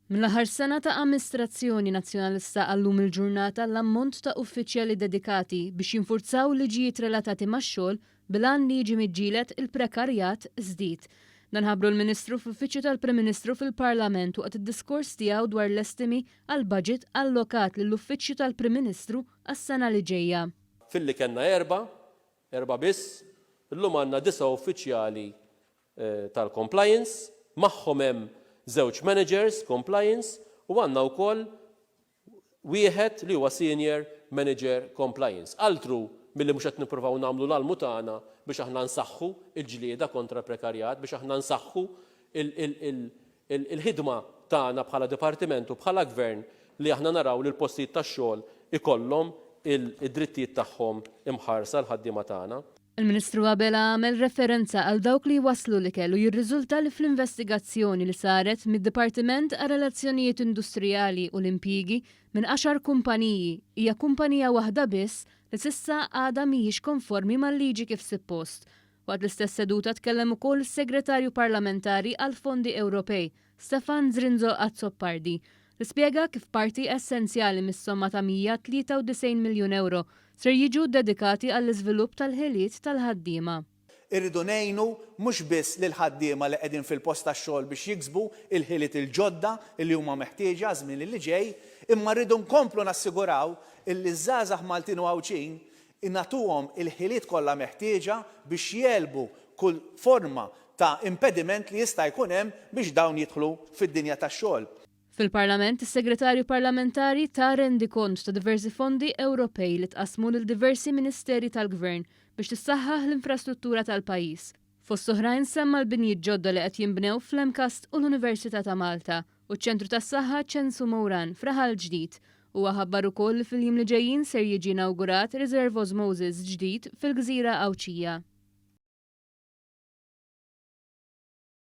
Mill-aħħar sena ta' amministrazzjoni Nazzjonalista għal-lum il-ġurnata l-ammont ta' uffiċjali dedikati biex jinfurzaw liġijiet relatati max-xogħol bil-għan li jiġi miġġieled il-prekarjat żdied. Dan ħabbru l-Ministru fl-Uffiċċju tal-Prim Ministru fil-Parlament waqt id-diskors tiegħu dwar l-estimi għall-baġit allokat lill-Uffiċċju tal-Prim Ministru għas-sena li ġejja. Filli kellna erbgħa, erbgħa biss, illum għandna disa' uffiċjali tal-compliance, magħhom hemm żewġ managers compliance u għandna wkoll wieħed li huwa senior manager compliance. Altru milli mhux qed nippruvaw nagħmlu l-almu tagħna biex aħna nsaħħu l-ġlieda kontra l-prekarjat, biex aħna nsaħħu l-ħidma tagħna bħala dipartiment u bħala gvern li aħna naraw li l-postijiet tax-xogħol ikollhom id-drittijiet tagħhom imħarsa l-ħaddiema tagħna. Il-Ministru Abela għamel referenza għal dawk li jwasslu l-ikel u jirriżulta li fl-investigazzjoni li saret mid-Dipartiment għar-Relazzjonijiet Industrijali u l-Impjiegi minn għaxar kumpaniji hija kumpanija waħda biss li s'issa għadha mhijiex konformi mal-liġi kif sippost. Waqt l-istess seduta tkellem ukoll is-Segretarju Parlamentari għall-Fondi Ewropej, Stefan Zrinzo Azzopardi, li spjega kif parti essenzjali mis-somma ta' 193 miljun ewro ser jiġu ddedikati għall-iżvilupp tal-ħiliet tal-ħaddiema. Irridu ngħinu mhux biss lill-ħaddiema li qegħdin fil-post tax-xogħol biex jiksbu l-ħiliet il-ġodda li huma meħtieġa għaż-żmien li ġej, imma rridu nkomplu nassiguraw illi ż-żgħażagħ Maltin u Għawdxin nagħtuhom il-ħiliet kollha meħtieġa biex jegħlbu kull forma ta' impediment li jista' jkun hemm biex dawn jidħlu fid-dinja tax-xogħol. Fil-Parlament, is-Segretarju Parlamentari ta rendikont ta' diversi fondi Ewropej li tqassmu lil diversi Ministeri tal-Gvern biex tissaħħaħ l-infrastruttura tal-pajjiż. Fost oħrajn semma l-binjiet ġodda li qed jinbnew fl-MCAST u l-Università ta' Malta u ċ-Ċentru tas-Saħħa Ċensu Mouran f'Raħal Ġdid. Huwa ħabbar ukoll li fil-jiem li ġejjin ser jiġi inawgurat Reserve Osmosis ġdid fil-gżira Għawdxija.